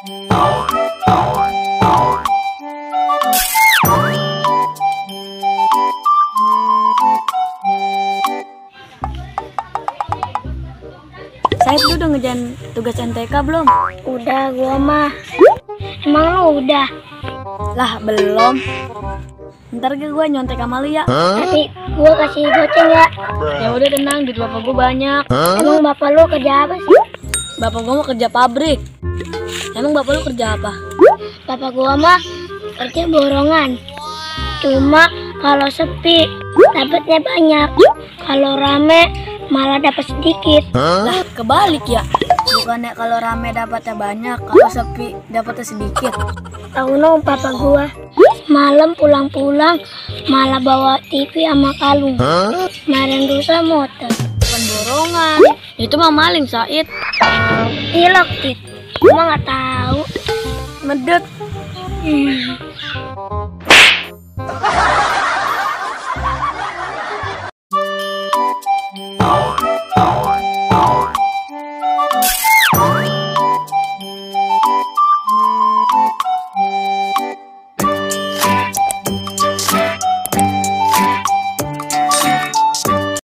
Said, lu udah ngerjain tugas NTK belum? Udah, gua mah. Emang lu udah? Lah, belum. Ntar gua nyontek sama lu ya. Tapi gua kasih goceng ya. Ya udah, tenang, duit bapak gua banyak. Emang bapak lu kerja apa sih? Bapak gua mau kerja pabrik. Emang bapak lu kerja apa? Bapak gua mah kerja borongan. Cuma kalau sepi dapatnya banyak. Kalau rame malah dapat sedikit. Lah, kebalik ya. Bukannya kalau rame dapatnya banyak, kalau sepi dapatnya sedikit. Tahu dong papa gua. Malam pulang-pulang malah bawa TV sama kalung. Kemarin rusa motor. Bukan borongan. Itu mah maling, Said. Ilok, Tit. Gua nggak tahu. Medut.